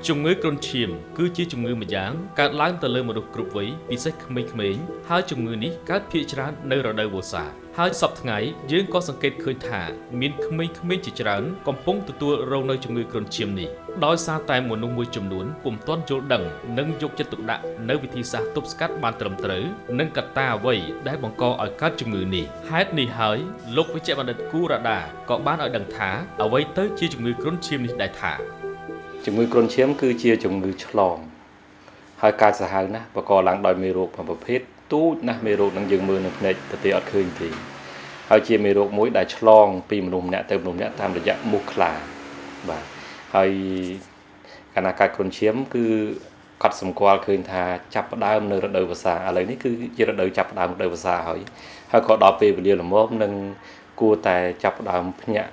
ជំងឺគ្រុនឈាមគឺជាជំងឺម្យ៉ាងកើតឡើងទៅលើមនុស្សគ្រប់វ័យពិសេសក្មេងៗហើយជំងឺនេះកើតភាគច្រើននៅរដូវវស្សាហើយសប្តាហ៍ថ្ងៃយើងក៏សង្កេតឃើញថាមានក្មេងៗជាច្រើនកំពុងទទួលរងនៅជំងឺគ្រុនឈាមនេះដោយសារតែមនុស្សមួយចំនួនពុំទាន់យល់ដឹងនិងយកចិត្តទុកដាក់នៅវិធីសាស្ត្រទប់ស្កាត់បានត្រឹមត្រូវនិងកត្តាអ្វីដែលបង្កឲ្យកើតជំងឺនេះហេតុនេះហើយលោកវិជ្ជបណ្ឌិតគូរ៉ាដាក៏បានឲ្យដឹងថាអ្វីទៅជាជំងឺគ្រុនឈាមនេះដែរថា ជំងឺគ្រុនឈាមគឺជាជំងឺឆ្លងហើយកើតសាហាវណាស់បង្កឡើងដោយមេរោគមួយប្រភេទទូចណាស់មេរោគនឹងយើងមើលនៅភ្នែកទទេអត់ឃើញទេហើយជាមេរោគមួយដែលឆ្លងពីមនុស្សម្នាក់ទៅមនុស្សម្នាក់តាមរយៈមូសខ្លាបាទហើយកាលណាកើតគ្រុនឈាមគឺកត់សម្គាល់ឃើញថាចាប់ផ្ដើមនៅរដូវវស្សាឥឡូវនេះគឺជារដូវចាប់ផ្ដើមរដូវវស្សាហើយហើយក៏ដល់ពេលវេលាល្មមនឹងគួរតែចាប់ផ្ដើមភ្ញាក់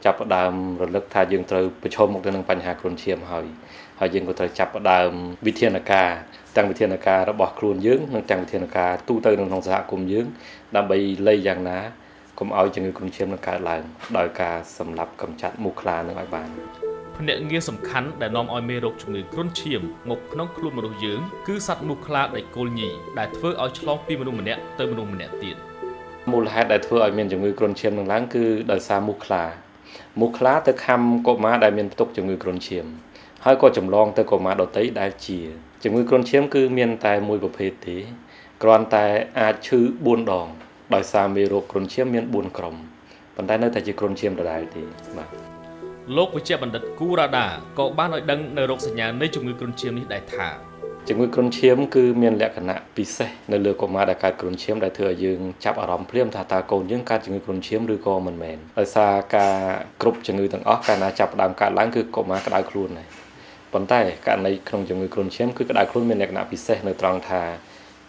ចាប់ផ្ដើមរលឹកថាយើងត្រូវប្រឈមមុខទៅនឹងបញ្ហាគ្រុនឈាមហើយហើយយើងក៏ត្រូវចាប់ផ្ដើមវិធានការទាំងវិធានការរបស់ខ្លួនយើងនិងទាំងវិធានការទូទៅនៅក្នុងសហគមន៍យើងដើម្បីលៃយ៉ាងណាកុំឲ្យជំងឺគ្រុនឈាមនឹងកើតឡើងដោយការសម្លាប់កម្ចាត់មូសខ្លានឹងឲ្យបាន ភ្នាក់ងារសំខាន់ដែលនាំឲ្យមេរោគជំងឺគ្រុនឈាមមកក្នុងខ្លួនមនុស្សយើងគឺសត្វមូសខ្លាដែកគោលញីដែលធ្វើឲ្យឆ្លងពីមនុស្សម្នាក់ទៅមនុស្សម្នាក់ទៀត មូលហេតុដែលធ្វើឲ្យមានជំងឺគ្រុនឈាមនឹងឡើងគឺដោយសារមូសខ្លាមូសខ្លាទៅខាំកុមារដែលមានផ្ទុកជំងឺគ្រុនឈាមហើយក៏ចម្លងទៅកុមារដទៃដែលជាជំងឺគ្រុនឈាមគឺមានតែមួយប្រភេទទេគ្រាន់តែអាចឈឺ4ដងដោយសារមេរោគគ្រុនឈាមមាន4ក្រុមប៉ុន្តែនៅតែជាគ្រុនឈាមដដែលទេបាទ លោកវិជ្ជបណ្ឌិតគូរ៉ាដាក៏បានឲ្យដឹងនៅរោគសញ្ញានៃជំងឺគ្រុនឈាមនេះដែរថា ជំងឺគ្រុនឈាមគឺមានលក្ខណៈពិសេសនៅលើកុមារដែលកើតគ្រុនឈាមដែលធ្វើឲ្យយើងចាប់អារម្មណ៍ភ្លាមថាតើកូនយើងកើតជំងឺគ្រុនឈាមឬក៏មិនមែនដោយសារការគ្រប់ជំងឺទាំងអស់កាលណាចាប់ផ្ដើមកើតឡើងគឺកុមារក្តៅខ្លួនហើយប៉ុន្តែករណីក្នុងជំងឺគ្រុនឈាមគឺក្តៅខ្លួនមានលក្ខណៈពិសេសនៅត្រង់ថា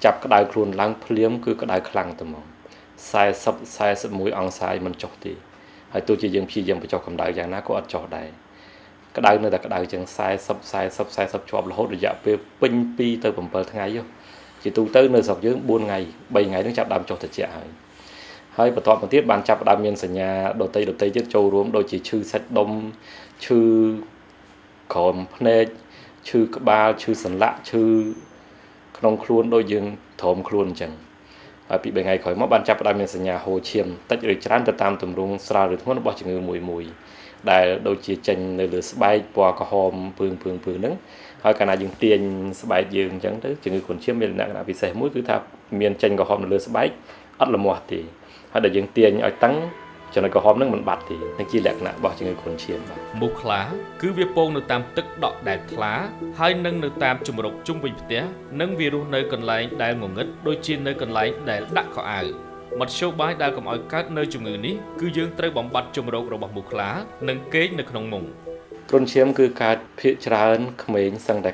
ចាប់ក្តៅខ្លួនឡើងភ្លាមគឺក្តៅខ្លាំងតែហ្មង40 41អង្សាមិនចុះទេហើយទោះជាយើងព្យាយាមបញ្ចុះកម្ដៅយ៉ាងណាក៏អត់ចុះដែរ ក្តៅនៅតែក្តៅជាង40 40 40ជាប់រហូតរយៈពេលពេញ2ទៅ7ថ្ងៃជាទូទៅនៅស្រុកយើង4ថ្ងៃ3ថ្ងៃនឹងចាប់ដើមចុះត្រជាក់ហើយហើយបន្ទាប់មកទៀតបានចាប់ដើមមានសញ្ញាដតីដតីទៀតចូលរួមដូចជាឈឺសាច់ដុំឈឺក្រោមភ្នែកឈឺក្បាលឈឺសន្លាក់ឈឺក្នុងខ្លួនដូចយើងទ្រាំខ្លួនអញ្ចឹងហើយពី3ថ្ងៃក្រោយមកបានចាប់ផ្ដើមមានសញ្ញាហូរឈាមតិចឬច្រើនទៅតាមទម្រង់ស្រាលឬធ្ងន់របស់ជំងឺមួយមួយដែលដូចជាចេញនៅលើស្បែកពណ៌ក្រហមពឿងពឿងពឿងហ្នឹងហើយកាលណាយើងទាញស្បែកយើងអញ្ចឹងទៅជំងឺគ្រុនឈាមមានលក្ខណៈពិសេសមួយគឺថាមានចេញក្រហមនៅលើស្បែកអត់លមាស់ទេហើយដល់យើងទាញឲ្យតឹងចំណុចក្រហមហ្នឹងមិនបាត់ទេនឹងជាលក្ខណៈរបស់ជំងឺគ្រុនឈាមបាទ មូសខ្លាគឺវាពងនៅតាមទឹកដក់ដែលថ្លាហើយនិងនៅតាមជម្រកជុំវិញផ្ទះនិងវារស់នៅកន្លែងដែលងងឹតដូចជានៅកន្លែងដែលដាក់ខោអាវមធ្យោបាយដែលកុំឲ្យកើតនៅជំងឺនេះគឺយើងត្រូវបំបត្តិជម្រករបស់មូសខ្លានិងគេងនៅក្នុងមុង គ្រុនឈាមគឺកើតភាគច្រើនក្មេងសឹងតែ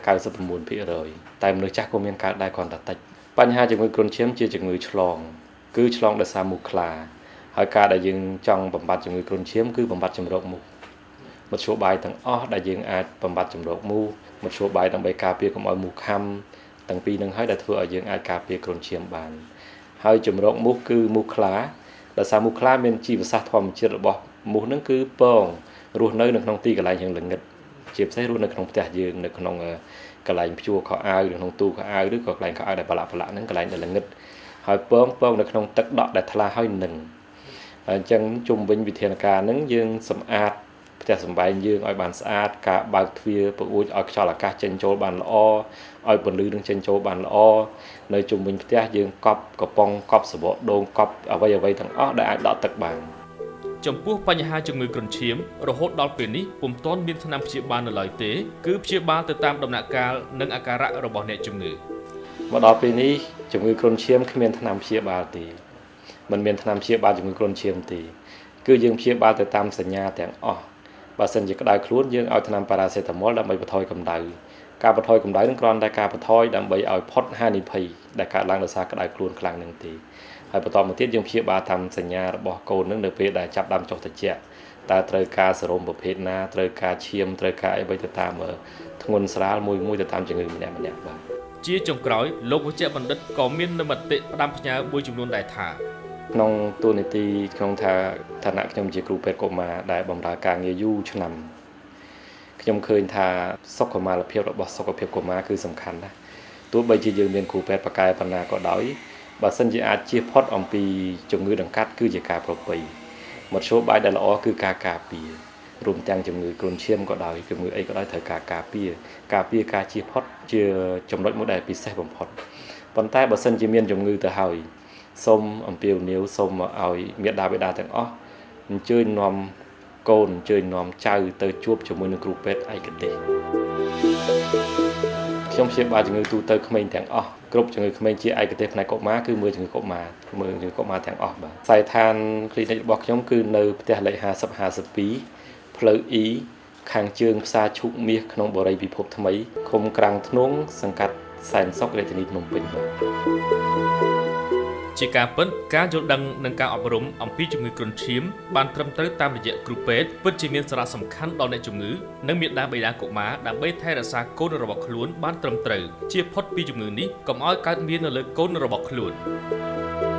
99%តែមនុស្សចាស់ក៏មានកើតដែរគ្រាន់តែតិចបញ្ហាជំងឺគ្រុនឈាមជាជំងឺឆ្លងគឺឆ្លងដោយសារមូសខ្លាហើយការដែលយើងចង់បំបត្តិជំងឺគ្រុនឈាមគឺបំបត្តិជម្រកមូសមធ្យោបាយទាំងអស់ដែលយើងអាចបំបត្តិជម្រកមូសមធ្យោបាយដើម្បីការពារកុំឲ្យមូសខាំទាំងពីរនឹងហើយដែលធ្វើឲ្យយើងអាចការពារគ្រុនឈាមបានហើយជម្រកមូសគឺមូសខ្លាដោយសារមូសខ្លាមានជីវសាស្ត្រធម្មជាតិរបស់មូសនឹងគឺពងរស់នៅនៅក្នុងទីកន្លែងយ៉ាងល្ងិតជាពិសេសរស់នៅក្នុងផ្ទះយើងនៅក្នុងកន្លែងព្យួរខោអាវនៅក្នុងទូខោអាវឬក៏កន្លែងខោអាវដែលប្រឡាក់ប្រឡាក់ហ្នឹងកន្លែងដែលល្ងិតហើយពងពងនៅក្នុងទឹកដក់ដែលថ្លាហើយនឹងអញ្ចឹងជុំវិញវិធានការហ្នឹងយើងសម្អាតផ្ទះសម្បែងយើងឲ្យបានស្អាតការបើកទ្វារបង្អួចឲ្យខ្យល់អាកាសចេញចូលបានល្អឲ្យពន្លឺនឹងចេញចូលបានល្អនៅជុំវិញផ្ទះយើងកប់កំប៉ុងកប់សបកដូងកប់អ្វីអ្វីទាំងអស់ដែលអាចដក់ទឹកបាន ចំពោះបញ្ហាជំងឺគ្រុនឈាមរហូតដល់ពេលនេះពុំទាន់មានថ្នាំព្យាបាលនៅឡើយទេគឺព្យាបាលទៅតាមដំណាក់កាលនិងអាការៈរបស់អ្នកជំងឺ មកដល់ពេលនេះជំងឺគ្រុនឈាមគ្មានថ្នាំព្យាបាលទេមិនមានថ្នាំព្យាបាលជំងឺគ្រុនឈាមទេគឺយើងព្យាបាលទៅតាមសញ្ញាទាំងអស់បើសិនជាក្តៅខ្លួនយើងឲ្យថ្នាំប៉ារ៉ាសេតាមុលដើម្បីបន្ថយកម្ដៅការបន្ថយកម្ដៅនឹងគ្រាន់តែការបន្ថយដើម្បីឲ្យផុតហានិភ័យដែលកើតឡើងដោយសារក្តៅខ្លួនខ្លាំងនឹងទេហើយបន្តមកទៀតយើងព្យាបាលតាមសញ្ញារបស់កូននឹងនៅពេលដែលចាប់ដើមចុះត្រជាក់តើត្រូវការសេរ៉ូមប្រភេទណាត្រូវការឈាមត្រូវការអីបីទៅតាមធ្ងន់ស្រាលមួយមួយទៅតាមជំងឺម្នាក់ម្នាក់បាទ ជាចុងក្រោយលោកវិជ្ជបណ្ឌិតក៏មាននូវមតិផ្ដាំផ្ញើមួយចំនួនដែរថា ក្នុងតួនាទីក្នុងថាឋានៈខ្ញុំជាគ្រូពេទ្យកុមារដែលបម្រើការងារយូរឆ្នាំ ខ្ញុំឃើញថាសុខុមាលភាពរបស់សុខភាពកុមារគឺសំខាន់ណាស់ទោះបីជាយើងមានគ្រូពេទ្យបកកែប៉ុណ្ណាក៏ដោយបើសិនជាអាចជៀសផុតអំពីជំងឺដង្កាត់គឺជាការប្រពៃមធ្យោបាយដែលល្អគឺការការពាររួមទាំងជំងឺគ្រុនឈាមក៏ដោយជំងឺអីក៏ដោយត្រូវការការពារការពារការជៀសផុតជាចំណុចមួយដែលពិសេសបំផុតប៉ុន្តែបើសិនជាមានជំងឺទៅហើយសូមអំពាវនាវសូមឲ្យមេដាបេដាទាំងអស់អញ្ជើញនាំកូនអញ្ជើញនាំចៅទៅជួបជាមួយនឹងគ្រូពេទ្យឯកទេសខ្ញុំព្យាបាលជំងឺទូទៅក្មេងទាំងអស់គ្រប់ជំងឺក្មេងជាឯកទេសផ្នែកកុមារគឺមើលជំងឺកុមារមើលជំងឺកុមារទាំងអស់បាទខ្សែឋាន clinic របស់ខ្ញុំគឺនៅផ្ទះលេខ50 52ផ្លូវ E ខាងជើងផ្សារឈូកមាសក្នុងបរិយាពិភពថ្មីឃុំក្រាំងធ្នង់សង្កាត់សែនសុខរាជធានីភ្នំពេញបាទ ជាការពិតការយល់ដឹងនិងការអប់រំអំពីជំងឺគ្រុនឈាមបានត្រឹមត្រូវតាមរយៈគ្រូពេទ្យពិតជាមានសារៈសំខាន់ដល់អ្នកជំងឺនិងមាតាបិតាកុមារដើម្បីថែរក្សាកូនរបស់ខ្លួនបានត្រឹមត្រូវជៀសផុតពីជំងឺនេះកុំឲ្យកើតមាននៅលើកូនរបស់ខ្លួន។